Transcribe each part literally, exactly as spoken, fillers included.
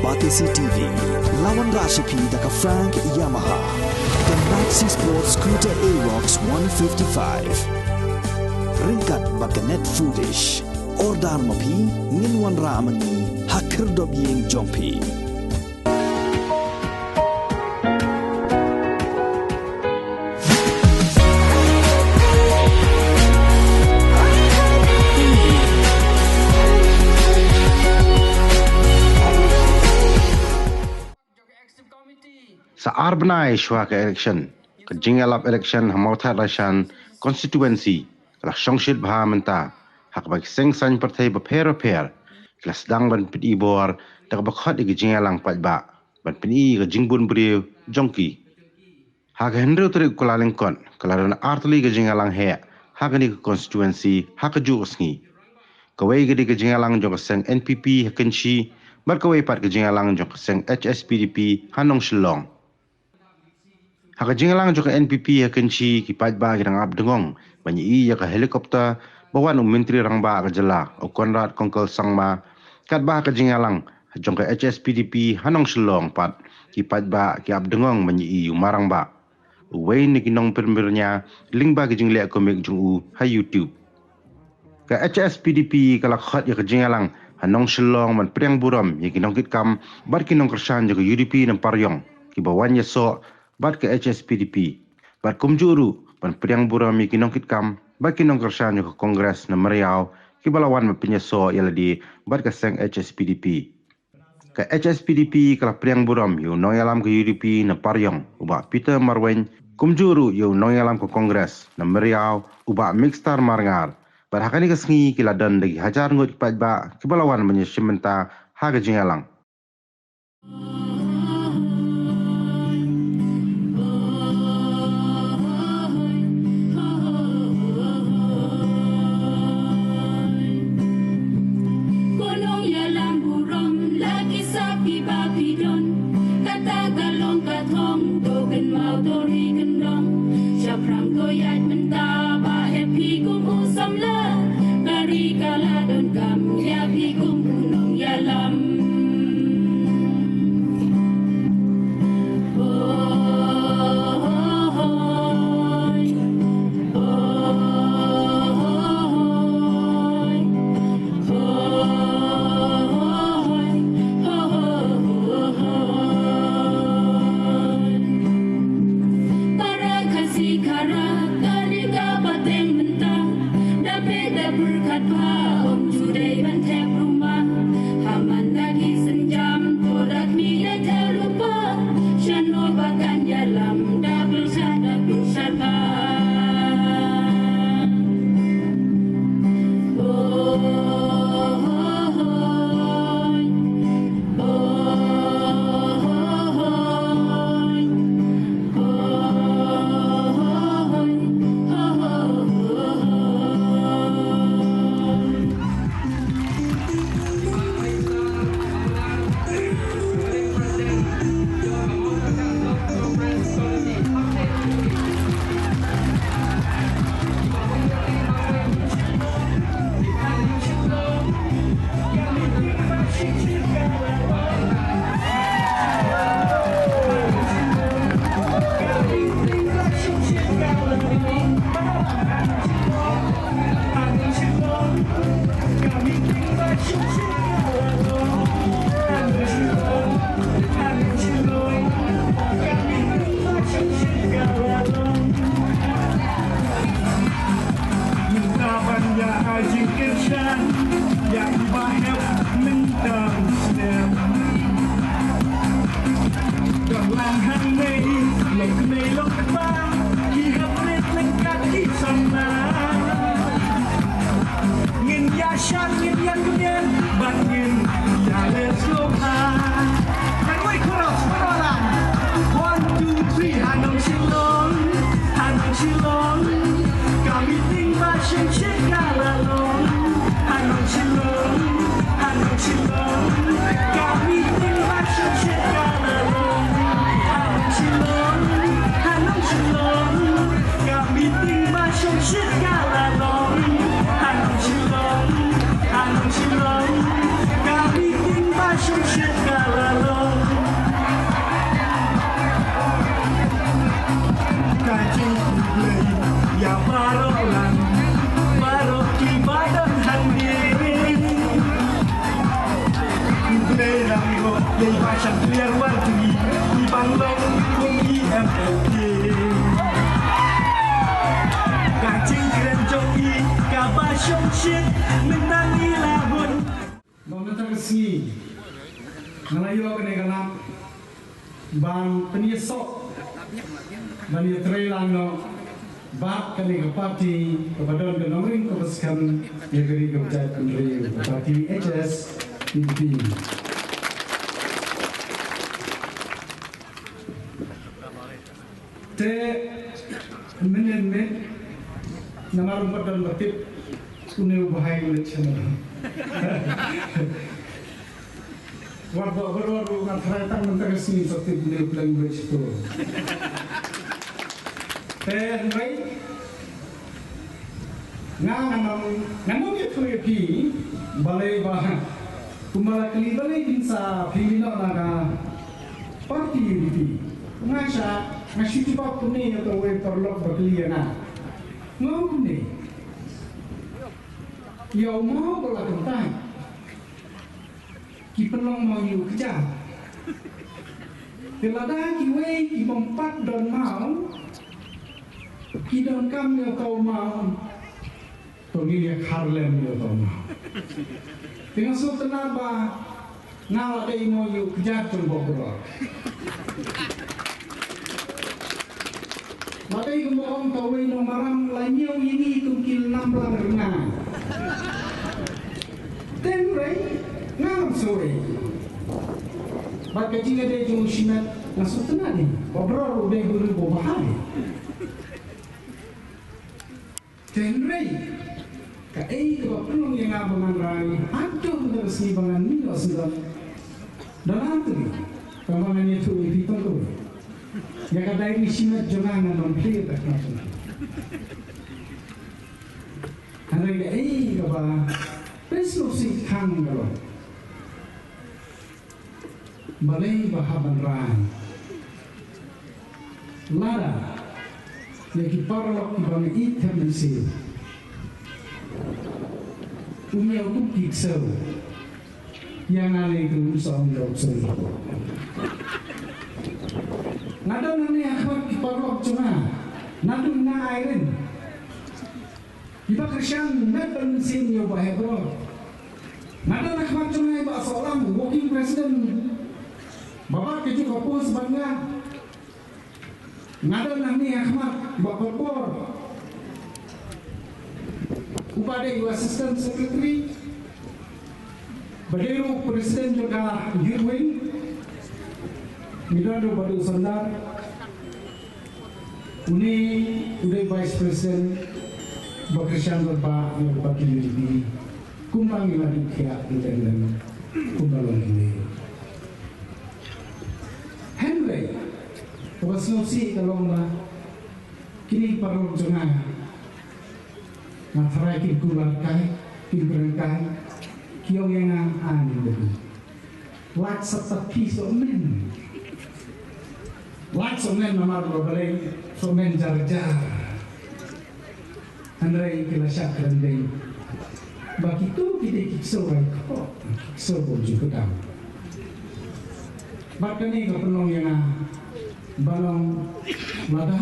Batesi T V, la wanrah sha phi da ka Frank Yamaha, ka Maxi Sport Scooter Aerox one fifty-five. Ryngkat bad ka Net Foodish. Order ma phi, ngin wanrah ma ngi ha khyrdop ïing jong phi. Sa ar bnai shuwa ka election, ka jingïalap election ha Mawthadraishan constituency ka la shongshit bha mynta, ha kaba ki seng saiñ pyrthei bapher bapher ki la sdang ban pyni bor da kaba khot ïa ka jingïalang paidbah ban pyni ïa ka jingbun briew jong ki. Ha ka hynriew tarik u Kyllalyngkot ka la don ar tylli ka jingïalang heh ha kane ka constituency ha kajuh ka sngi. Kawei ka dei ka jingïalang jong ka seng N P P ha Kynshi, bad kawei pat ka jingïalang jong ka seng H S P D P ha Nongshillong. Ha ka jingïalang jong ka N P P ha Kynshi, ki paidbah ki dang ap dngong ban ïohi ïa ka helicopter ba wan u Myntri Rangbah ka jylla, u Conrad Kongkal Sangma, katba ha ka jingïalang jong ka H S P D P ha Nongshillong pat, ki paidbah ki ap dngong ban ïohi ïa u Marangbah. Uwei na ki nongpynbyrngia lyngba ki jingleh comic jong u ha YouTube. Ka H S P D P ka la khot ïa ka jingïalang ha Nongshillong ban pdiang burom ïa ki nongkitkam bad ki nongkyrshan jong ka U D P na Pariong kiba wan ïasoh bad ka H S P D P, bad kumjuh ruh ban pdiang burom ïa ki nongkitkam bad ki nongkyrshan jong ka Congress na Meriaw kiba la wan ban pynïasoh ïalade bad ka seng H S P D P. Ka H S P D P ka la pdiang burom ïa u nongïalam ka U D P na Pariong, u Bah Peter Marwein, kumjuh ruh ïa u nongïalam ka Congress na Meriaw, u Bah Mixter Marngar. Bad ha kane ka sngi ki la don da ki hajar ngut ki paidbah kiba la wan ban ïashim bynta ha ka jingïalang. Ko nongïalam burom, la ki sap kiba phi don. Kata ka long ka thong, to kynmaw to ri kyndong. Shaphrang to ïaid mynta, ba hep phi kum u samla. Ka ri ka la donkam ïa phi kum u nongïalam. Para Khasi Khara, ka ri kaba teng mynta, da peit da pyrkhat ba ym ju dei ban thep rumah. Ha man da ki synjam, to da khmih da thep rupa. Shano ba kan ïalam, da pyrshah da pyrshah ba. Oh, oh, oh, oh. Mynta ban ïa ai jingkyrshan ïa i Bah Hep mynta u snem. Ka lang hangne long kmie long kpa, ki hep rit ryngkat ki samla. Ngin ïa shad, ngin ïa kmen bad ngin ïa leh sngewbha. Kan wei chorus, chorus lang. One, two, three. Ha Nongshillong, ha Nongshillong, ka meeting ba shongshit ka la long. Ha Nongshillong, ha Nongshillong, ka meeting ba shongshit ka la long. Ha Nongshillong, ha Nongshillong, ka meeting ba shongshit ka la long. Ha Nongshillong, ha Nongshillong, ka meeting ba shongshit ka la long. Dei ba shang clear war jong i, i bang long kum i M F A. Ka jingkren jong i kaba shongshit mynta i la hun. Ba mynta ka sngi nga la ïoh kane ka lad ban pynïasoh, ban ïatreilang noh bad kane ka party kaba don ka nongrim kaba skhem ïa ka ri kaba jait bynriew, ka party H S P D P. Te mynnin mynnin namar um pat don ba tip une u bahai u leit sha nong. Wat ba, wat ba, wat ba nga tharai tang mynta ka sngi sa tip une u pleng u leit sha nong. Te hynrei nga, nga ngam, ngam ïathuh ïa phi balei ba kumba la kylli balei phin sa phi mih noh na ka party U D P. Nga sha, nga shu jubab kumne ïa uta uwei u paralok ba kylli ïa nga. Nga ong kumne, ïa u maw ba la kyntait, ki pynlong maw ïa u kjat. Te lada kiwei ki bym pat don maw ki donkam ïa uta u maw, to ngin ïa khar lem ïa uta u maw. Te nga sngewtynnat ba nga la dei maw ïa u kjat jong Bobrok. La dei kumba ong uta uwei u nongmaram, la ñiew ïa ngi kum ki lamlang rngai. Te hynrei ngam sngewei. Bad ka jingïadei jong u shimet nga sngewtynnat ïa u Bobrok, u dei u briew uba bahai. Te hynrei kaei kaba pynlong ïa nga ba ngan rai haduh mynta ka sngi ba ngan mih noh sngewdon. Don hangta, tang ba ngan ïathuh ïa phi tang kawei. Ïa ka diary shimet jong nga ngan ym plie da ka. Hynrei kaei kaba pynslem sih khang ka long, balei ba hap ban rai? Lada ïa ki paralok kiba nga ïeit them mynsiem, u ñiew kum ki ksew, ïa nga lei ka um sa ong dok seri. Nga don hangne ha khmat ki paralok jong nga, naduh nga Irene. I Bah Krishan met ban mynsiem ïa u Bah Hebror. Nga don ha khmat jong nga i Bah Sohlang, working president. Ba bat ka juk ka post bad nga. Nga don hangne ha khmat i Bah Potbor, uba dei u assistant secretary. Ba dei ruh president jong ka youth wing. Ngi don ruh Bah Dusandar. Une u dei vice president ba kyrshan bad ba ïa ka party U D P. Kumba ngi la duk khia duk dang dang kumba long kiwei. Hynrei kaba sngewsih ka long ba kine ki paralok jong nga, nga tharai kin kular kai, kin kren kai, ki ong ïa nga, ani ba. Lait sa ta phi sohmynnin. Lait sohmynnin namar ba balei sohmynnin jar jar. Hynrei ki la shah kren beiñ ba kito ki dei ki ksew rai kpoh, ki ksew bym ju kdang. Bad kane ka pynlong ïa nga ba long lada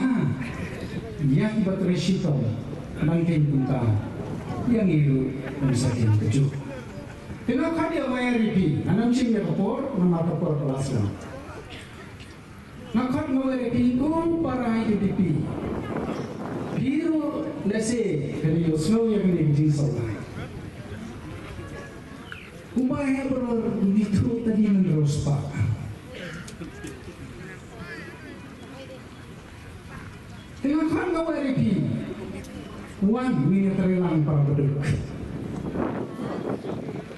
ïa kiba trei shitom dang kheiñ kumta, ïa ngi ruh ngim sa kheiñ kajuh. Te nga khot ïa u mayor ïa phi, ngan ym shim ïa ka por, namar ka por ka la sdang. Nga khot nga wer ïa phi ko para U D P. Phi ruh lehse phi la ïohsngew ïa kane ka jingsngewlai. U Bah Hebror u ithuh tadi mynriewspah. Te nga khot nga wer ïa phi. Wan ngin ïatreilang para baduk,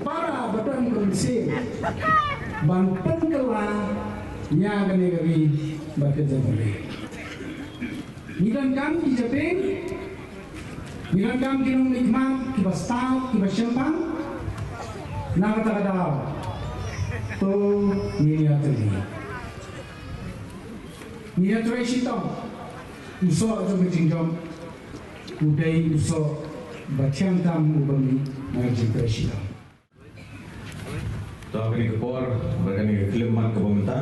para ba don ka mynsiem ban pynkylla ïa kane ka ri bad ka jaitbynriew. Ngi donkam ki jaitbynriew, ngi donkam ki nongmihkhmat kiba stad, kiba shemphang. Na kata ka daw to ngin ïatreilang. Ngi ïa trei shitom. U soh jong ka jingjop u dei u soh ba thiang tam uba mih na ka jingtrei shitom. To, ha kane ka por, bad kane ka khyllipmat kaba mynta,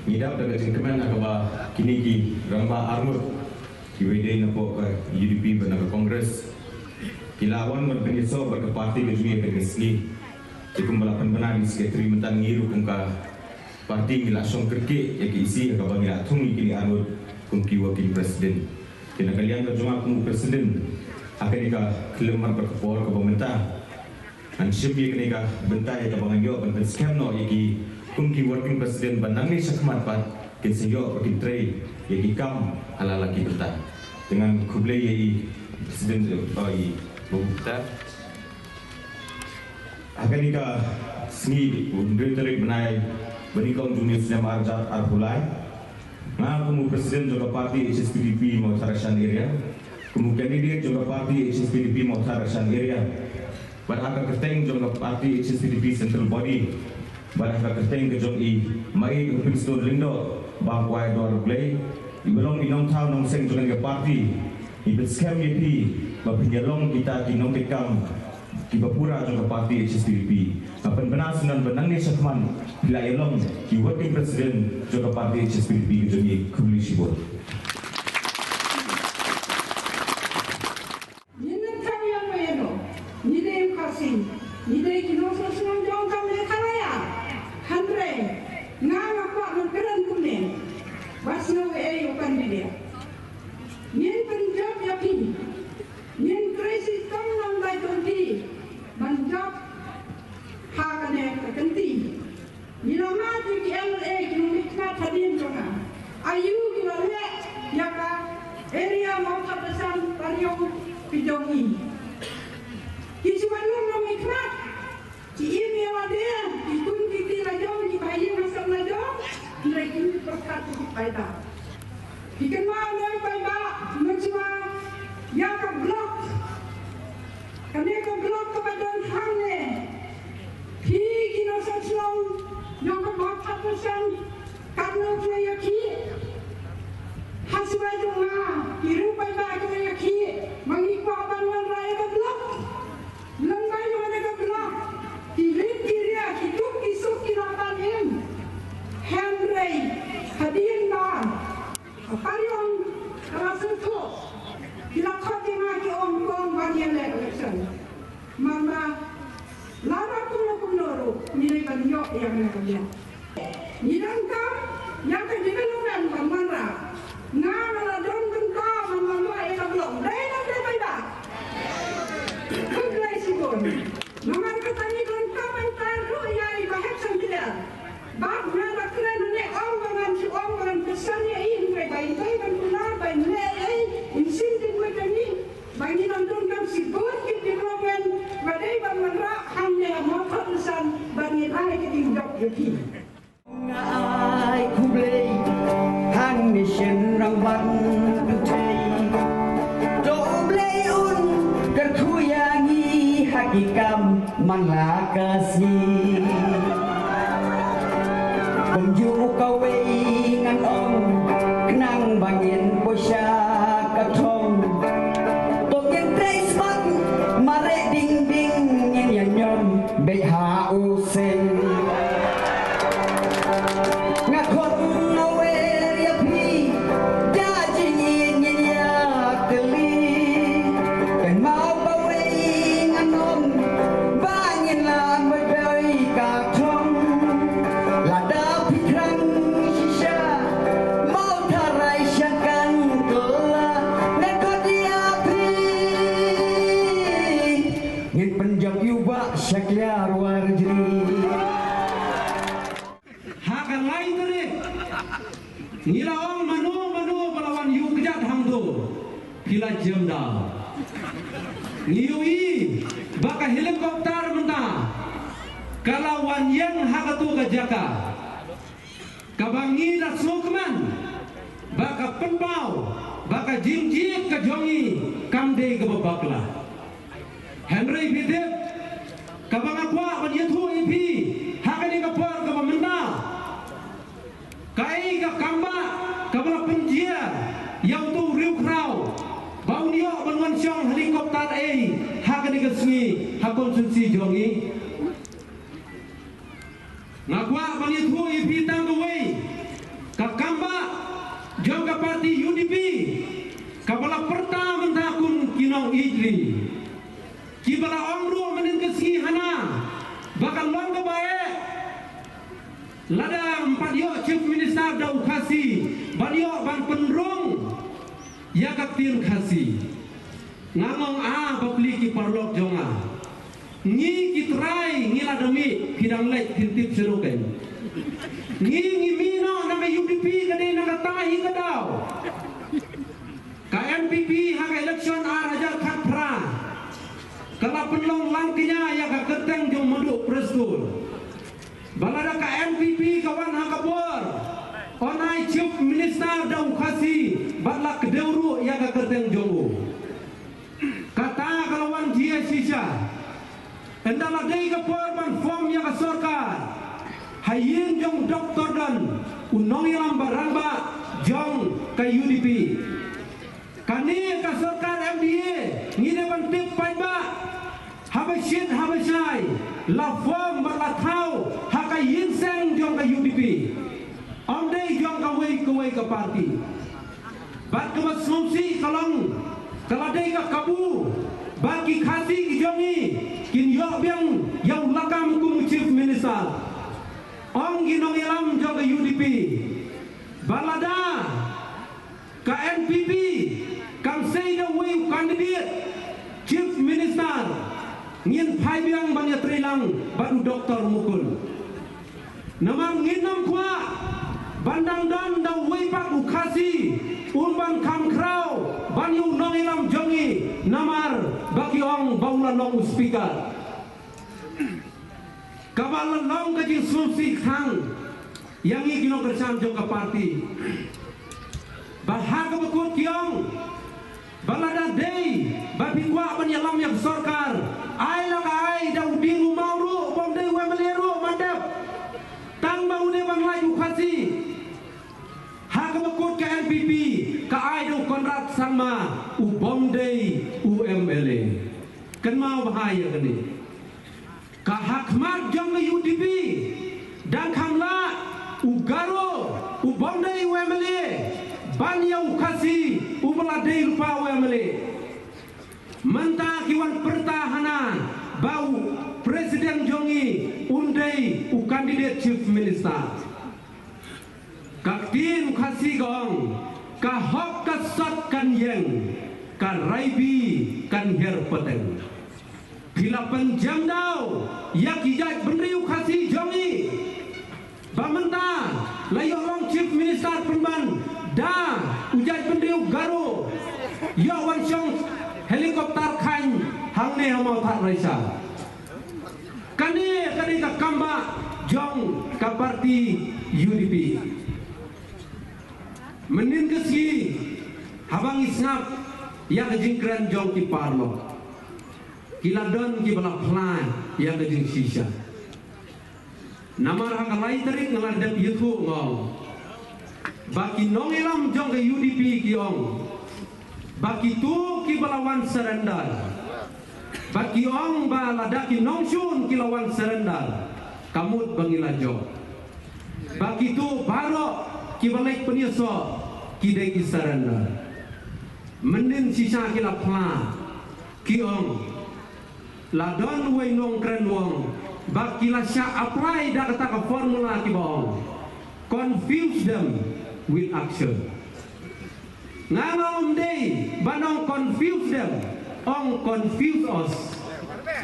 ngi dap da ka jingkmen ha kaba kine ki rangbah arngut kiba dei napoh ka U D P bad na ka Congress ki la wan ban pynïasoh bad ka party ka jong ngi ha kane ka sngi. Te kumba la pynbna da i Secretary mynta, ngi ruh kum ka party ngi la shong kyrkieh ïa ka E C ha kaba ngi la thung ïa kine arngut kum ki working president. Te na ka liang ka jong nga kum u president, ha kane ka khyllipmat bad ka por kaba mynta, ngan shim ïa kane ka bynta ïa kaba ngan ïoh ban pynskhem noh ïa ki kum ki working president ba nangne shakhmat pat kin sa ïoh ba kin trei ïa ki kam ha la la ki bynta. Te ngan khublei ïa i president, oh, i Babu Ktar. Ha kane ka sngi, hynriew tarik bnai ba nyngkong jong une u snem arhajar arphew lai, nga kum u president jong ka party H S P D P Mawthadraishan area, kum u candidate jong ka party H S P D P Mawthadraishan area, bad ha ka kyrteng jong ka party H S P D P central body, bad ha ka kyrteng ka jong i Maieit Hopingstone Lyngdoh, ba kwai dor U Blei, iba long i nongthaw nongseng jong ka party, ngi pynskhem ïa phi ba phin ïa long kita ki nongtreikam kiba pura jong ka party H S P D P. Nga pynbna synran ba nangne shakhmat phi la ïa long ki working president jong ka party H S P D P ka jong ngi. Khublei shibun. Ngi nang khaw ïa ma ïa no. Ngi dei u Khasi. Ngi dei ki nongshong shnong jong ka Meghalaya. Hynrei nga nga kwah ban kren kumne. Ba sngewbha ïa u candidate. Ngin pynjop ïa phi. Ngin trei shitom nang bai jong phi ban jop ha kane ka kynti. Ngi la mad ïa ki M L A ki nongmihkhmat hadien jong nga. Aïu ki la leh ïa ka area Mawthadraishan Pariong ka jong ngi. Ki shu wan long nongmihkhmat. Ki im ïa lade, ki khun ki kti la jong, ki bahaïing hasem la jong, hynrei kim pyrkhat ïa ki paidbah. Ki kynmaw ïa ki paidbah, mynshuwa ïa ka block. Kane ka block kaba don hangne. Phi ki nongshong shnong jong ka Mawthadraishan, katno phi la ïakhih? Ha shuwa jong nga, ki riew paidbah ki la ïakhih, ma ngi kwah ban wanrah ïa ka block. Lem bad ïa kane ka block, ki rit ki ria, ki duk ki suk ki la pan im. Hynrei hadien ba ka Pariong ka la sngewthuh, ki la khot ïa nga ki ong kong ban ïaleh election. Namar lada kumno kumno ruh ngi dei ban ïoh ïa kane ka block. Ngi donkam ïa ka development ban wanrah. Nga nga la don bynta ban wanrah ïa ka block. Dei ne ym dei paidbah? Khublei shibun. Namar kata ngi donkam ban kyntu ïa i Bah Hepson Tler. Bad nga la kren hangne ong ba ngan shu ong ba ngan pynsan ïa i, hynrei ba in dei ban kular ba in leh ïa i, in shim jingmut ïa ngi. Ba ngin ym donkam shibun ki development ba dei ban wanrah hangne ha Mawthadraishan ba ngin ai ka jingjop ïa ki. Nga ai khublei hangne shen rangbah pynthei. To U Blei un kyrkhu ïa ngi ha ki kam man la ka sngi. Kumjuh kawei ngan ong, khnang ba ngin poi sha ka thong. To ngin trei smat mareh ding ding, ngin ïa ñiom beit ha u seng. Nga khot nga wer ïa phi, da jingïeit ngin ïa kylli. Kynmaw kawei ngan ong, ba ngin lah ban poi ka thong. Lada phi thrang shisha, Mawthadraishan kan kylla. Nga khot ïa phi, ngin pynjop ïa u Bah Shakliar Warjri. Ha ka lai tarik ngi la ong mano mano ba la wan ïuh kjat hangto, phi la jem daw. Ngi ïohi ba ka helicopter mynta ka la wan ïeng ha kato ka jaka kaba ngi la sngewkmen ba ka pynpaw ba ka jingjied ka jong ngi kam dei kaba bakla. Hynrei phi tip, kaba nga kwah ban ïathuh ïa phi ha kane ka por kaba mynta, kaei ka kam ba kaba la pynjia ïa uto u riewkhraw ba un ïoh ban wan shong helicopter ei ha kane ka sngi ha constituency jong ngi? Ïathuh ïa phi tang kawei ka kambah jong ka party U D P kaba la pyrta mynta kum ki nongïeit ri kiba la ong ruh mynnin ka sngi hana ba ka long kaba eh lada ym pat ïoh Chief Minister da u Khasi ban ïoh ban pynrung ïa ka ktien Khasi. Nga ong a bapli ki paralok jong nga. Ngi ki trai ngi la da mih, phi dang leit phin tip shuh kein. Ngi ngi mih noh na ka U D P ka dei na kata hi ka daw. Ka N P P ha ka election ar hajar khatphra ka la pynlong lang kñia ïa ka kyrteng jong Madu Prestone. Ba lada ka N P P ka wan ha ka bor, yn ai Chief Minister da u Khasi bad la kdew ruh ïa ka kyrteng jong u. Kata ka la wan jia shisha. Ynda la dei ka por ban form ïa ka sorkar, ha ïing jong Doctor Don, u nongïalam ba rangbah jong ka U D P. Kane ka sorkar M D A ngi dei ban tip paidbah haba shit haba shai, la form bad la thaw ha ka ïing seng jong ka U D P. Ym dei jong kawei kawei ka party. Bad kaba sngewsih ka long ka la dei ka kabu ba ki Khasi ki jong ngi kin ïoh biang ïa u lakam kum u Chief Minister. Ong ki nongïalam jong ka U D P ba lada ka N P P kam sei da uwei u candidate Chief Minister, ngin phai biang ban ïatreilang bad u Doctor Mukul. Namar ngin ym kwah ban dang don da uwei pat u Khasi un ban kham khraw ban ïa u nongïalam jong ngi, namar ba ki ong ba u la long u speaker. Kaba la long ka jingsngewsih khang ïa ngi ki nongkyrshan jong ka party. Ba ha kaba kut ki ong ba lada dei ba phi kwah ban ïalam ïa ka sorkar, ai la ka ai da u dieng u maw ruh, bym dei u M L A ruh, man dep. Tang ba u dei ban lait u Khasi. Ha kaba kut ka N P P ka ai da u Conrad Sangma, u bym dei u M L A. Kynmaw bha ïa kane. Ka ha khmat jong ka U D P dang kham lah u Garo u bym dei u M L A ban ïa u Khasi uba la dei lypa u M L A. Mynta ki wan pyrta hana ba u president jong ngi un dei u candidate chief minister. Ka ktien Khasi ka ong, ka hok ka sot kan ïeng, ka raibi kan hiar pateng. Phi la pynjem daw ïa ki jait bynriew Khasi jong ngi. Ba mynta la ïoh long chief minister pynban da u jait bynriew Garo, ïoh wan shong helicopter khain hangne ha Mawthadraisha. Kane ka dei ka kambah jong ka party U D P. Mynnin ka sngi haba ngi sngap ïa ka jingkren jong ki paralok, ki la don kiba la phla ïa ka jingshisha. Namar ha ka lai tarik nga la dep ïathuh, nga ong ba ki nongïalam jong ka U D P ki ong ba kito kiba la wan surrender, ba ki ong ba lada ki nongshun ki la wan surrender, ka mut ba ngi la jop. Ba kito baroh kiba leit pynïasoh ki dei ki surrender. Mynnin shisha ki la phla, ki ong, la don uwei u nongkren u ong ba ki la shah apply da kata ka formula kiba ong, confuse them with action. Nga nga ong ym dei ban ong confuse them, ong confuse us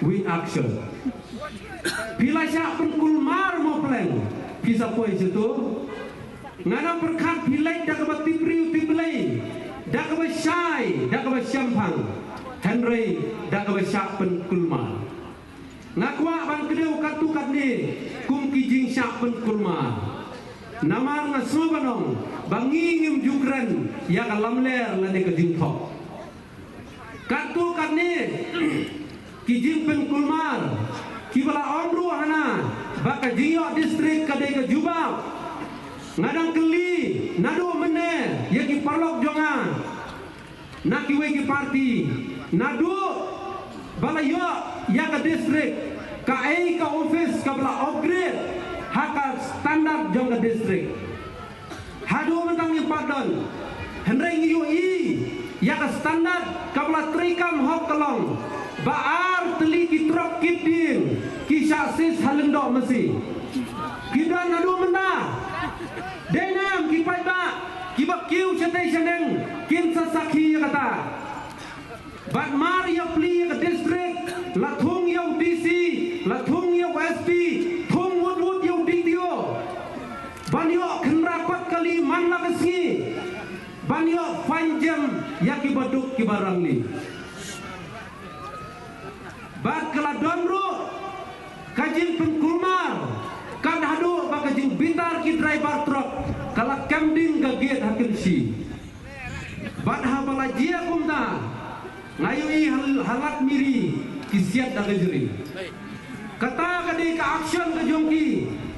with action. Phi la shah pynkulmar mo pleng, phi sa poi sha tu. Nga na pyrkhat phi leit da kaba tip briew tip Blei, da kaba shai, da kaba shemphang, hynrei da kaba shah pynkulmar. Nga kwah ban kdew katto katne kum ki jingshah pynkulmar. Namar nga sngew ban ong ba ngi ngim ju kren ïa ka lamler lane ka jingthok. Katto katne ki jingpynkulmar kiba la ong ruh hana ba ka jingïoh district ka dei ka jubab. Nga dang kylli naduh mynne ïa ki paralok jong nga na kiwei ki party, naduh ba la ïoh ïa ka district, kaei ka office kaba la upgrade ha ka standard District. Haduh mynta ngim pat don. Hynrei ngi ïohi ïa ka standard kaba la treikam hok ka long ba ar tylli ki trok kit dieng ki shah sis ha Lyngdoh Masi. Ki don haduh mynta. Dei nam ki paidbah kiba kiew shatei shaneng kin sa sakhi ïa kata. Bad mar ïa plie ïa ka district, la thung ïa u D C, la thung ïa u S P, thung wut wut ïa u D T O. Ban ïoh khynra kot kali man la ka sngi. Ban ïoh fine jem ïa kiba duk kiba rangli. Bad ka la don ruh ka jingpynkulmar, kat haduh ba ka jingbitar ki driver truck ka la kem ding ka gate ha Kynshi. Bad haba la jia kumta, nga ïohi ha, ha Lad Miri ki siat da ka jri. Kata ka dei ka action ka jong ki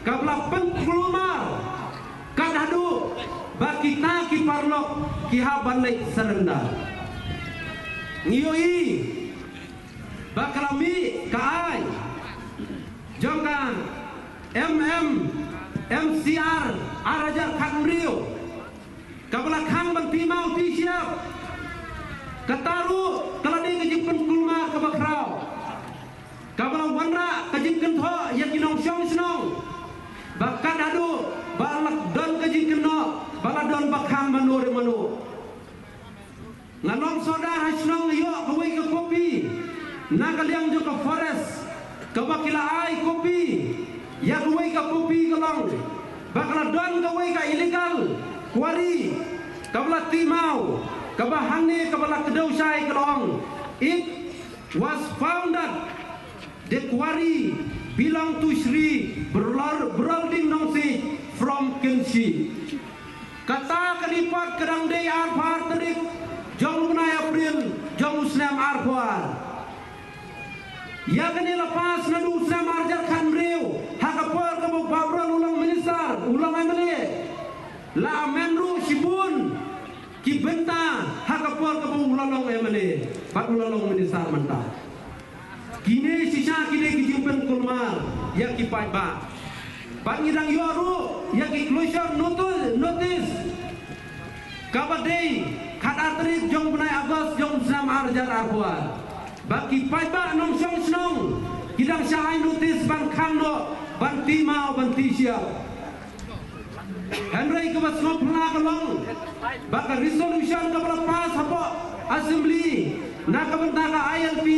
kaba la pynkulmar, kat haduh ba kita ki paralok ki hap ban leit surrender. Ngi ïohi ba ka la mih ka aiñ jong ka M M M C R ar hajar khatnriew. Kaba la khang ban tih maw tih shyiap. Kata ruh ka la dei ka jingpynkulmar kaba khraw. Kaba la wanrah ka jingkynthoh ïa ki nongshong shnong. Ba kat haduh ba la don ka jingkynnoh ba la don ba khang mano re mano. Nga long sordar ha shnong, nga ïoh kawei ka kopi na ka liang jong ka forest kaba ki la ai kopi. Ïa kawei ka kopi ka long ba ka la don kawei ka illegal quarry kaba la tih maw, kaba hangne kaba la kdew shai ka long, it was found that the quarry belong to Shri Brol-, Brolding Nongsiej from Kynshi. Kata ka report ka dang dei arphew ar tarik jong u bnai April jong u snem arphew ar. Ïa kane la pass naduh u snem ar hajar khatnriew ha ka por kaba u Bah Brol u long minister, u long M L A. La amend ruh shibun ki bynta ha ka por kaba u la long M L A bad u la long minister mynta. Kine shisha ki dei ki jingpynkulmar ïa ki paidbah. Bad ngi dang ïoh ruh ïa ki closure noto-, notice kaba dei khatar tarik jong bnai August jong u snem ar hajar arphew ar. Ba ki paidbah nongshong shnong ki dang shah ai notice ban khang noh, ban tih maw, ban tih shyiap. Hynrei kaba sngewphylla ka long ba ka resolution kaba la pass hapoh Assembly na ka bynta ka I L P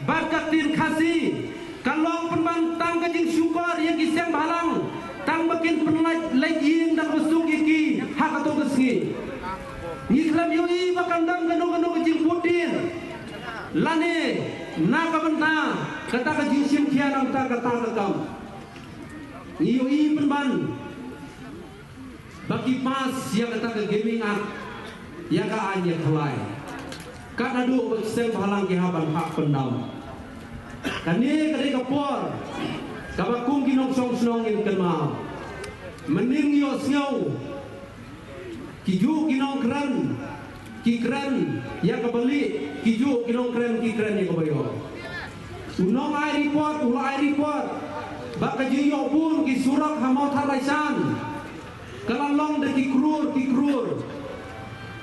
bad ka ktien Khasi ka long pynban tang ka jingshukor ïa ki seng bhalang tang ba kin pynlait lait ïing da kaba suk ïa ki ha kato ka sngi. Ngi khlem ïohi ba kan don kano kano ka jingbud dien lane na ka bynta kata ka jingshim khia nangta kata ka kam. Ngi ïohi pynban ba ki pass ïa kata ka Gaming Act, ïa ka aiñ ïa khlaiñ. Kat haduh ba ki seng bhalang ki hap ban phah pyndam. Kane ka dei ka por kaba kum ki nongshong shnong ngin kynmaw. Mynnin ngi ïohsngew kijuh ki nongkren ki kren ïa kaba lieh, kijuh ki nongkren ki kren ïa kaba ïoh. U nong ai report u la ai report ba ka jingïoh bun ki surok ha Mawthadraishan ka la long da ki klur ki klur.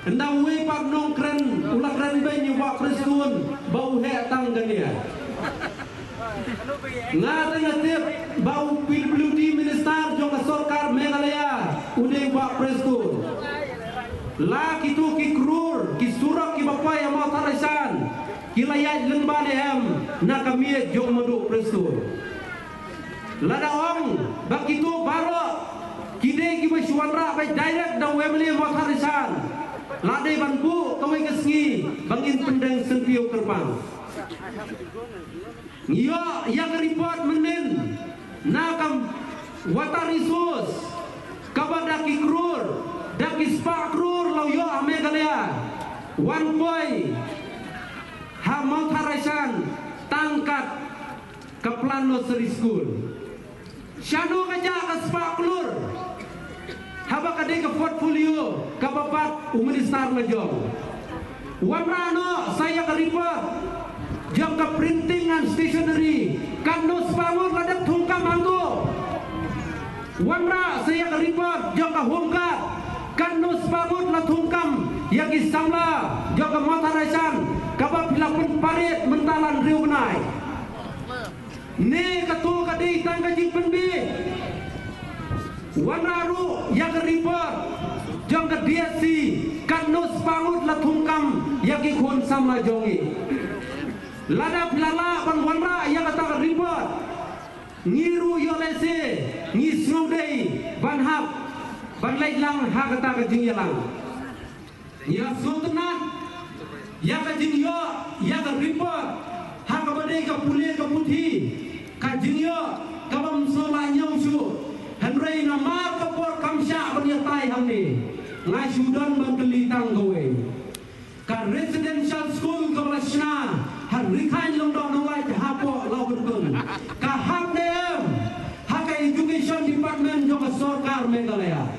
Ynda uwei pat nongkren u la kren beiñ ïa u Bah Prestone ba u heh tang kane. Nga te nga tip ba u P W D minister jong ka sorkar Meghalaya u dei u Bah Prestone. La kito ki klur ki surok kiba poi ha Mawthadraishan ki la ïaid lyngba ne em na ka miej jong u Bah Prestone. Lada ong ba kito baroh ki dei kiba shu wanrah beit direct da u M L A Mawthadraishan, la dei ban buh kawei ka sngi ba ngin pyndeng syntiew kyrpang. Ngi ïoh ïa ka report mynnin na ka Water Resource kaba da ki klur, da ki spah klur la ïoh ha Meghalaya, wan poi ha Mawthadraishan tang kat ka Plan Nursery School. Shano ka jah ka spah klur? Haba ka dei ka portfolio kaba pat u minister la jong. Wanrah noh sa ïa ka report jong ka Printing and Stationery, katno spah ngut la dep thungkam hangto. Wanrah sa ïa ka report jong ka Home Guard, katno spah ngut la thungkam ïa ki samla jong ka Mawthadraishan kaba phi la pynparit mynta la hynriew bnai. Ne kato ka dei tang ka jingpynbieit? Wanrah ruh ïa ka report jong ka D S C, katno spah ngut la thungkam ïa ki khun samla jong ngi. Lada phi la lah ban wanrah ïa kata ka report, ngi ruh ïoh lehse ngi sngewdei ban hap ban leit lang ha kata ka jingïalang. Ngi la sngewtynnat ïa ka jingïoh ïa ka report ha kaba dei ka pule ka puthi, ka jingïoh kaba ym sngewlah ñiew shuh. Hynrei namar ka por kam shah ban ïatai hangne, nga shu don ban kylli tang kawei. Ka residential school kaba la shna ha Ri Khain Lyngdoh Nonglait hapoh Lawbyrkun, ka hap ne em ha ka education department jong ka sorkar Meghalaya?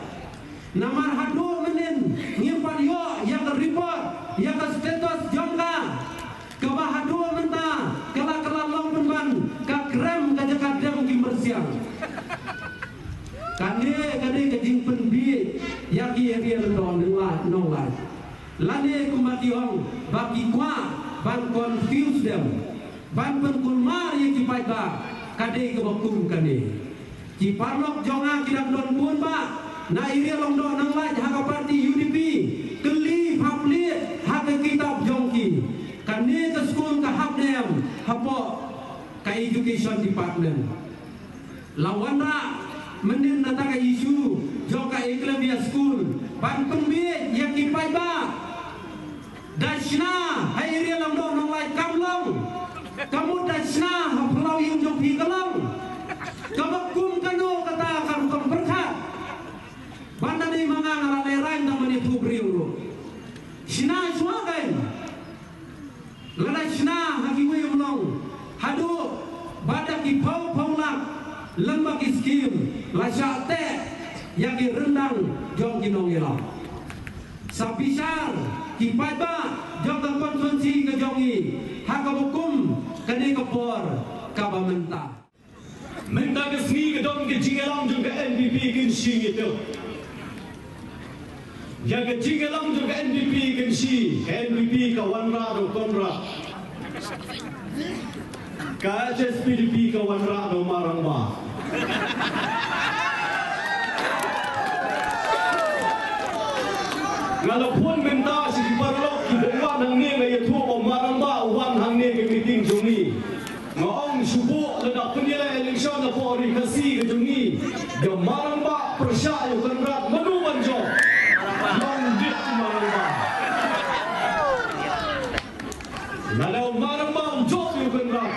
Namar haduh mynnin ngim pat ïoh ïa ka report, ïa ka status jong ka, kaba haduh mynta ka la, ka la long pynban ka krem ka jaka dem ki myrsiang. Kane ka dei ka jingpynbieit ïa ki area Lyngdoh Nonglait, Nonglait. Lane kumba ki ong ba ki kwah ban confuse them, ban pynkulmar ïa ki paidbah, ka dei kaba kum kane. Ki paralok jong nga ki dang don bun bah na area Lyngdoh Nonglait ha ka party U D P, kylli pha plied ha ka kitab jong ki. Kane ka skul ka hap ne em hapoh ka education department? La wanrah mynnin na ta ka issue jong ka Eklavya School ban pynbieit ïa ki paidbah. Da shna ha area Lyngdoh Nonglait kam long, ka mut da shna ha phyllaw ïing jong phi ka long. Kaba kum kano kata ka rukom pyrkhat? Ban da dei ma nga, nga la lehraiñ tang ban ïathuh briew ruh. Shna shuwa kein. Lada shna ha kiwei ym long, haduh ba da ki phew phew lak lem bad ki skim la shah teh ïa ki ryndang jong ki nongïalam. Sa bishar ki paidbah jong ka constituency ka jong ngi ha kaba kum kane ka por kaba mynta. Mynta ka sngi ka don ka jingïalang jong ka N P P, Kynshi ngi tip. Ïa ka jingïalang jong ka N P P, Kynshi, ka N P P ka wanrah da u Conrad. Ka H S P D P ka wanrah da u Marangbah. Nga la phone mynta sha ki paralok kiba wan hangne, nga ïathuh ba u Marangbah u wan hangne ka meeting jong ngi. Nga ong shu buh, lada pynïaleh election hapoh Ri Khasi ka jong ngi, ïa u Marangbah pyrshah ïa u Conrad, mano ban jop? Long dip u Marangbah. Lada u Marangbah um jop ïa u Conrad,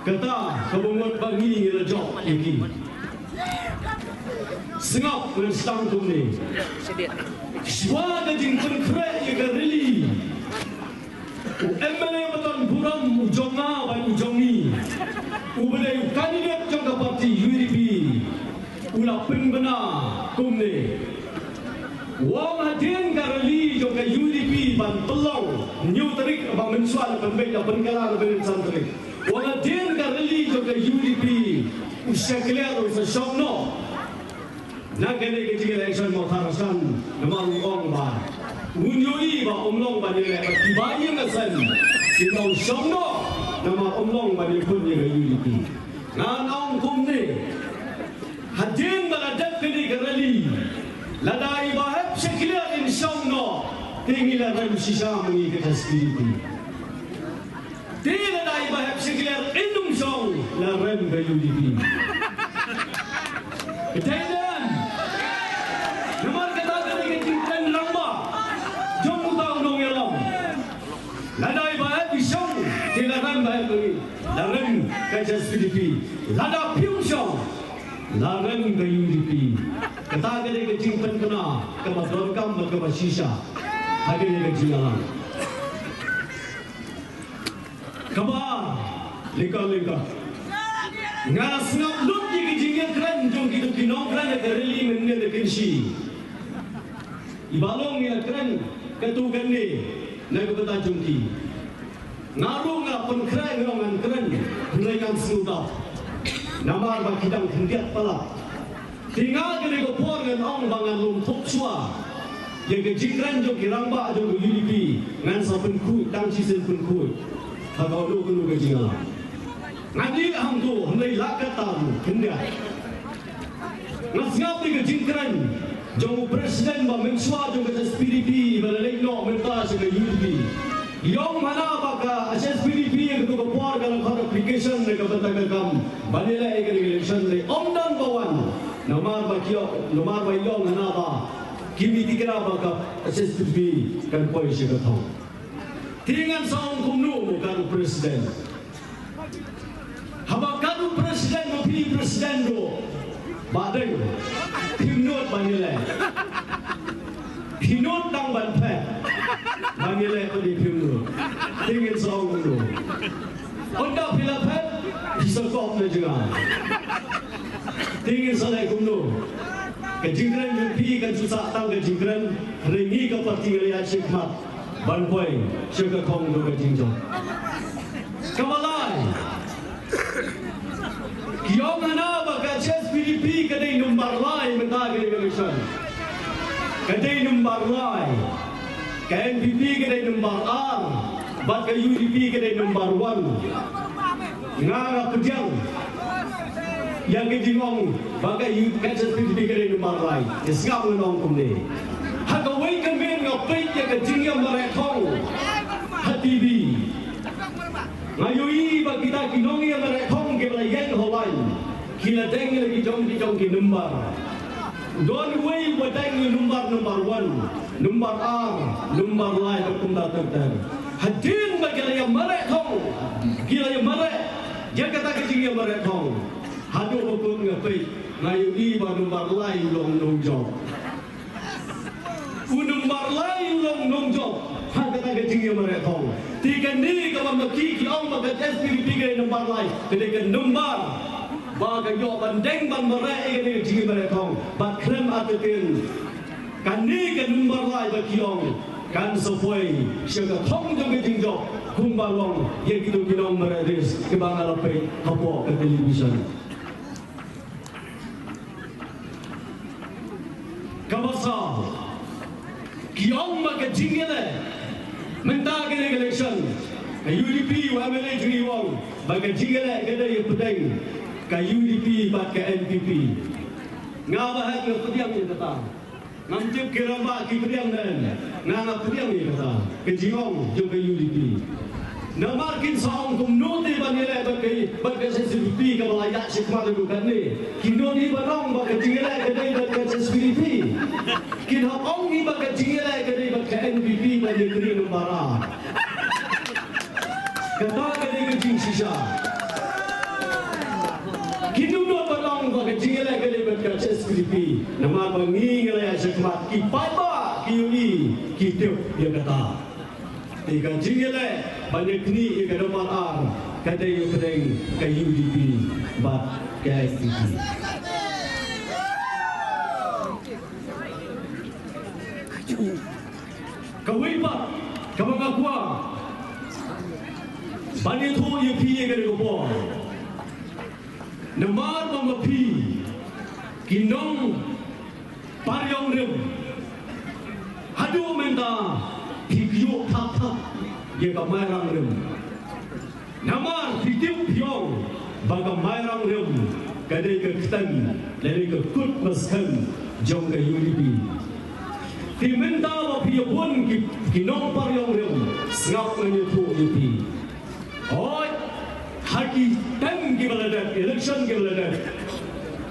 kata kaba mut ba ngi ngi la jop ïa ki. Sngap, ngan sdang kumne. Shuwa ka jingpynkhreh ïa ka rally, u M L A ba don burom u jong nga bad u jong ngi, uba dei u candidate jong ka party U D P, u la pynbna kumne. U ong hadien ka rally jong ka U D P ban pynlong hynñiew tarik ba mynshuwa, la pynbeit, la pynkylla, la pynbeit san tarik. U ong hadien ka rally jong ka U D P, u Shakliar u sa shong noh na kane ka jingïaleh election Mawthadraishan, namar u ong ba un ïohi ba um long ban ïaleh bad kiba ïeng ka seng. Ki ong shong noh namar um long ban ïakhun ïa ka U D P. Ngan ong kumne, hadien ba la dep kane ka rally, lada i Bah Hep Shakliar in shong noh, te ngi la rem shisha ma ngi ka S P D P. Te lada i Bah Hep Shakliar in ym shong, la rem ka U D P. Ka dei ne em? Namar kata ka dei ka jingkren rangbah jong uta u nongïalam. Lada i Bah Hep i shong, te la rem Bah Hep, la rem ka H S P D P. Lada phi ym shong, la rem ka U D P. Kata ka dei ka jingpynbna kaba donkam bad kaba shisha ha kane ka jingïalang. Kaba lyngkot lyngkot, nga la sngap lut ïa ki jingïakren jong kito ki nongkren ha ka rally mynne, da Kynshi. I Bah Long i la kren katto katne na ka bynta jong ki. Nga ruh nga la pynkhreh, nga ruh ngan kren, hynrei ngan sngewthuh namar ba ki dang khyndiat palat. Te nga kane ka por ngan ong ba ngan long thok shuwa ïa ka jingkren jong ki rangbah jong ka U D P, ngan sa pynkhuid, tang shisien pynkhuid ha kano kano ka jingïalang. Ngan ïeh hangto hynrei la katta ruh khyndiat. Nga sngap ïa ka jingkren jong u president ba mynshuwa jong ka H S P D P ba la leit noh mynta sha ka U D P. Ïong hana ba ka H S P D P ïa kato ka por ka la khot application na ka bynta ka kam ban ïaleh ïa ka election, hynrei ym don ba wan. Namar ba ki ïong, namar ba ïong hana ba kim ïohi kra ba ka H S P D P kan poi sha ka thong. Te ngan sa ong kumno mo ka president. Haba katto president, ma phi president ruh, ba dei phim nud ban ïaleh. Phi nud tang ban phet ban ïaleh, pat phim nud. Te ngin sa ong kumno? Ynda phi la phet, phi sa kop na jngai. Te ngin sa leh kumno? Ka jingkren jong phi kan shu sah tang ka jingkren, hynrei ngi ka party ngi la ïaid shakhmat ban poi sha ka thong jong ka jingjop. Kaba lai, ki ong hana ba ka H S P D P ka dei number lai mynta ka election. Ka dei number lai. Ka N P P ka dei number ar. Bad ka U D P ka dei number one. Nga nga pdiang ïa ka jingong ba ka U, ka H S P D P ka dei number lai. Te sngap ngan ong kumne. Ha kawei ka miet nga peit ïa ka jingïamareh thong ha T V. Nga ïohi ba kita ki nongïamareh thong kiba la ïeng ha u lain ki la deng ïa la ki jong ki jong ki number. Don uwei uba deng ïa u number, number one, number ar, number lai, bad kumta ter ter. Hadien ba ki la ïamareh thong, ki la ïamareh ïa kata ka jingïamareh thong, haduh ba kut nga peit, nga ïohi ba number lai u long nongjop. U number lai u long nongjop ha kata ka jingïamareh thong. Te kane kaba ma ki ki ong ba ka H S P D P ka number lai, ka dei ka number ba ka ïoh ban deng ban mareh ïa kane ka jingïamareh thong. Bad khlem artatien, kane ka number lai ba ki ong kan sa poi sha ka thong jong ka jingjop, kumba long ïa kito ki nongmareh ris kiba nga la peit hapoh ka television. Kaba saw, ki ong ba ka jingïaleh mynta kane ka election, ka U D P, u M L A jong ngi u ong ba ka jingïaleh ka dei ïapdeng ka U D P bad ka N P P. Nga ba heh nga pdiang ïa kata. Ngam tip ki rangbah ki pdiang ne em. Nga nga pdiang ïa kata ka jingong jong ka U D P. Namar kin sa ong kumno te ban ïaleh bad ka, bad ka H S P D P kaba la ïaid shakhmat haduh katne. Kin nud hi ban ong ba ka jingïaleh ka dei bad ka H S P D P. Kin hap ong hi ba ka jingïaleh ka dei bad ka N P P ban ïakynduh number ar. Kata ka dei ka jingshisha. Kin ym nud ban ong ba ka jingïaleh ka dei bad ka H S P D P. Namar ba ngi ngi la ïaid shakhmat, ki paidbah ki ïohi, ki tip ïa kata. Te ka jingïaleh ban ïakynduh ïa ka number ar ka dei ïapdeng ka U D P bad ka N P P. Kawei pat kaba nga kwah ban ïathuh ïa phi ïa kane ka por. Namar ba ma phi ki nongpariong rim, haduh mynta phi kyiuh thak thak ïa ka Mairang rim. Namar phi tip phi ong ba ka Mairang rim ka dei ka kten lane ka kut ba skhem jong ka U D P. Te mynta ba phi ïa bun ki, ki nongpariong rim, sngap ngan ïathuh ïa phi. Hooid, ha ki term kiba la dep, election kiba la dep,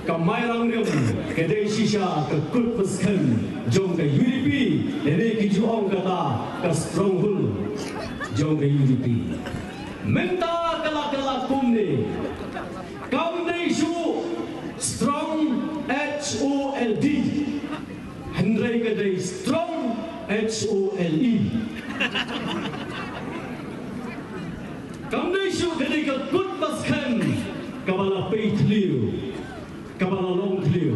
ka Mairang rim ka dei shisha ka kut ba skhem jong ka U D P, lane ki ju ong kata ka stronghold jong ka U D P. Mynta ka la, ka la kumne. Kam dei shuh strong, H O L D, hynrei ka dei strong, H O L E. Kam dei shuh, ka dei ka kut ba skhem kaba la pei thliew, kaba la long thliew.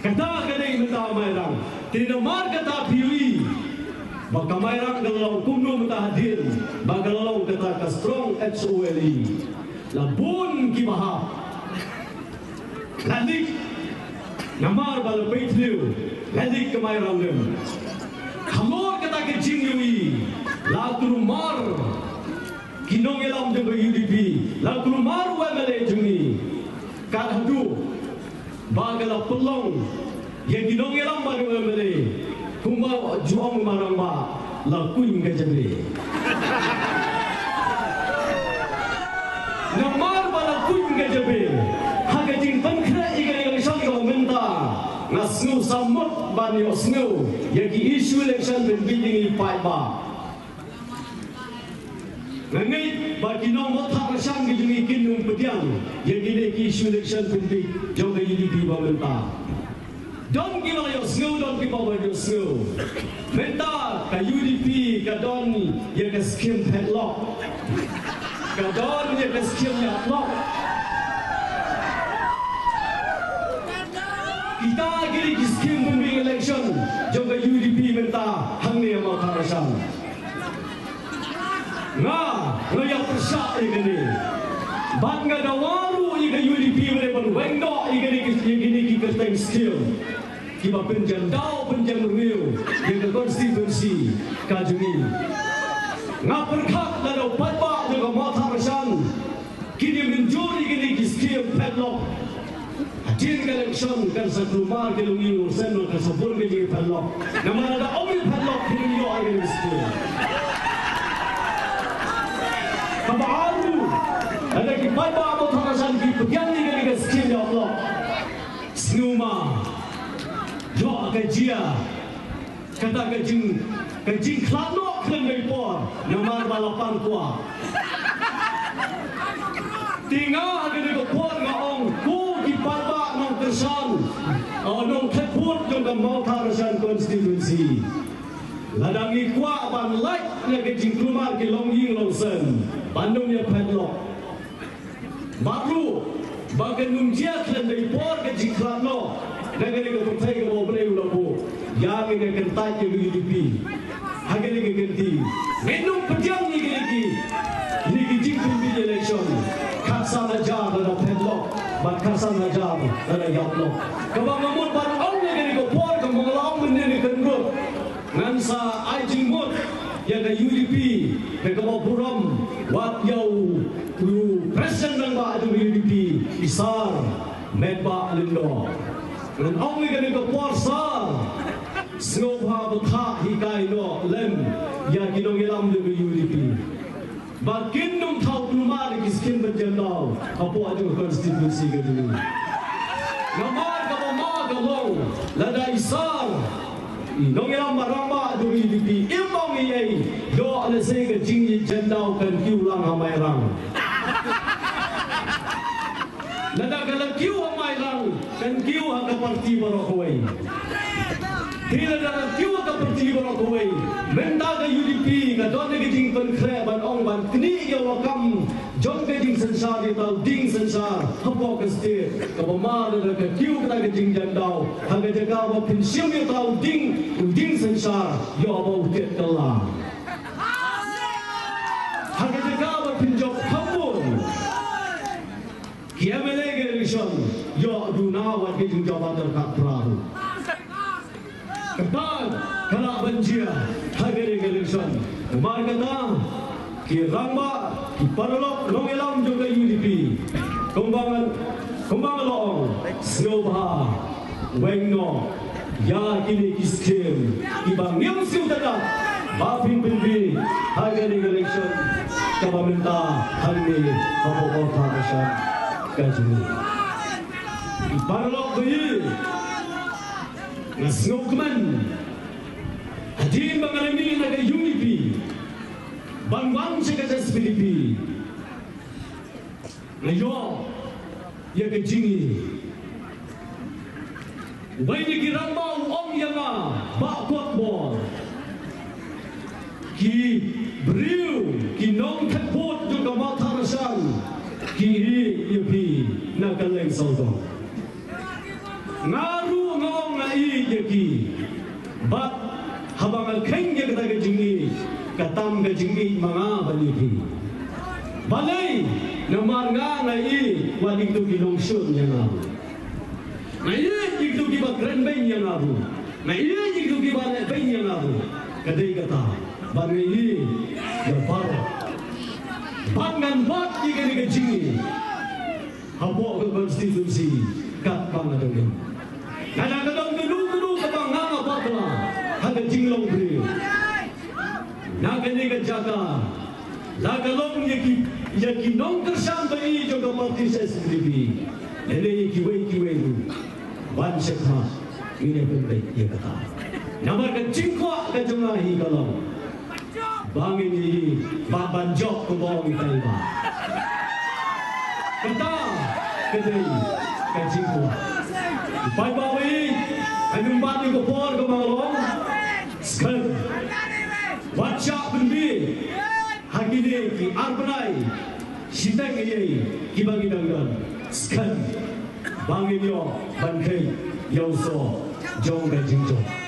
Kata ka dei mynta Mairang. Te namar kata phi ïohi ba ka Mairang ka la long kumno mynta hadien ba ka la long kata ka strong, H O L E. La bun kiba hap, la dei Namar ba la peit thliew, la dik kamai ranglim. Halor kata ka jingïohi, la kulmar ki nongïalam jong ka U D P, la kulmar u M L A jong ngi. Kat haduh ba ka la pynlong ïa ki nongïalam bad u M L A, kumba ju ong u rangbah, la kuñ ka jabieng. Namar ba la kuñ ka jabieng, ha ka jingpynkhreh ïa ka election kaba mynta, nga sngew samut ban ïohsngew ïa ki issue election pynbiej jong ngi paidbah. Nga ngeit ba ki nong Mawthadraishan ki jong ngi kin ym pdiang ïa kine ki issue election pynbiej jong ka U D P ba mynta. Don kiba la ïohsngew, don kiba ym ïohsngew. Mynta ka U D P ka don ïa ka skim padlock. Ka don ïa ka skim ïaplok. Kita kine ki skim pynbiej election jong ka U D P mynta hangne ha Mawthadraishan. Nga, nga ïa pyrshah ïa kane. Bad nga dawa ruh ïa ka U D P ba dei ban weng noh ïa kine ki, ïa kine ki kyrteng skim kiba pynjam daw pynjam riew ïa ka constituency ka jong ngi. Nga pyrkhat lada u paidbah jong ka Mawthadraishan kin ïa mynjur ïa kine ki skim padlock, hadien ka election kan sa kulmar ki longïing longsem, kan sa bun ka jingpadlock. Namar lada ym ïa padlock, kin ym ïoh ïa kine ki skim. Kaba ar ruh, lada ki paidbah Mawthadraishan ki pdiang ïa kine ki skim ïaplok, sngewma, ïoh ka jia kata ka jing, ka jingkhlad noh khlem da i por, namar ba la pang kwah. Te nga ha kane ka por nga ong, ko ki paidbah nongkyrshan, o nongthep vote jong ka Mawthadraishan constituency. Lada ngi kwah ban lait na ka jingkulmar ki longïing longsem, ban ym ïa padlock. Bad ruh, ba kan ym jia khlem da i por ka jingkhlad noh na kane ka pyrthei kaba U Blei u la buh. Ïa kane ka kyntait ka U D P ha kane ka kynti. Ngin ym pdiang ïa kine ki, kine ki jingpynbiej election. Khatsan hajar lada padlock, bad khatsan hajar lada ïaplok. Kaba nga mut ban ong ha kane ka por, kaba nga la ong mynne ne kynrut. Ngan sa ai jingmut ïa ka U D P da kaba burom, wat ïa u, u President rangbah jong ka U D P, i Sir Metbah Lyngdoh. Ngan ong ïa kane ka por, Sir, sngewbha bthah hikai noh lem ïa ki nongïalam jong ka U D P. Ba kin ym thaw kulmar ïa ki skim pynjam daw hapoh jong ka constituency ka jong ngi. Namar kaba ma ka long, lada i Sir, i nongïalam rangbah jong ka U D P, im ong ei ei, ïoh lehse ka jingïajan daw kan kiew lang ha Mairang. Lada ka la kiew ha Mairang, kan kiew ha ka party baroh kawei. Te lada ka kiew ha ka party baroh kawei, mynta ka U D P ka don ka jingpynkhreh ban ong ban knieh ïa u lakam jong ka jingsynshar ïa uta u dieng synshar hapoh ka state. Kaba ma lada ka kiew kata ka jingjan daw, ha ka jaka ba phin shim ïa uta u dieng, u dieng synshar, ïoh ba u tied kylla. Ha ka jaka ba phin jop kham bun ki M L A ka election, ïoh duna wat ki jingjop ba tyrkhap phra ruh. Kata ka lah ban jia ha kane ka election. Namar kata ki rangbah, ki paralok nongïalam jong ka U D P, kumba nga, kumba nga la ong, sngewbha weng noh ïa kine ki skim kiba ngim siew tadap ba phin pynbiej ha kane ka election kaba mynta hangne hapoh Mawthadraishan ka jong ngi. Paralok ba ïeit, nga sngewkmen hadien ba nga la mih na ka U D P ban wan sha ka S P D P. Nga ïoh ïa ka jingïeit. Uwei na ki rangbah u ong ïa nga, Bah Kot Bor, ki briew, ki nongthep vote jong ka Mawthadraishan ki ïeit ïa phi na ka Lyngsawdong. Nga ruh nga ong nga ïeit ïa ki. Bad haba nga kheiñ ïa kata ka jingïeit, ka tam ka jingïeit ma nga bad ïa phi. Balei? Namar nga nga ïeit wat ïa kito ki nongshun ïa nga. Nga ïeit ïa kito kiba kren beiñ ïa nga ruh. Nga ïeit ïa kito kiba leh beiñ ïa nga ruh. Ka dei kata ba nga ïeit ïa baroh. Bad ngan bat ïa kane ka jingïeit hapoh ka constituency katba nga dang im. Lada ka don kano kano kaba nga nga bakla ha ka jinglong briew, na kane ka jaka, la ka long ïa ki, ïa ki nongkyrshan ba ïeit jong ka party S N D P, lane ïa kiwei kiwei ruh, ban sha khmat ngin ïa pynbeit ïa kata. Namar ka jingkwah ka jong nga hi ka long ba ngin ïa, ba ban jop kumba ong itai i bah. Kata ka dei ka jingkwah. Paidbah, ïa ka jingbat ïa ka por kaba nga long, skhem, wat shah pynbiej ha kine ki ar bnai shiteng eiei kiba ngi dang don, skhem ba ngin ïoh ban kheiñ ïa u soh jong ka jingjop.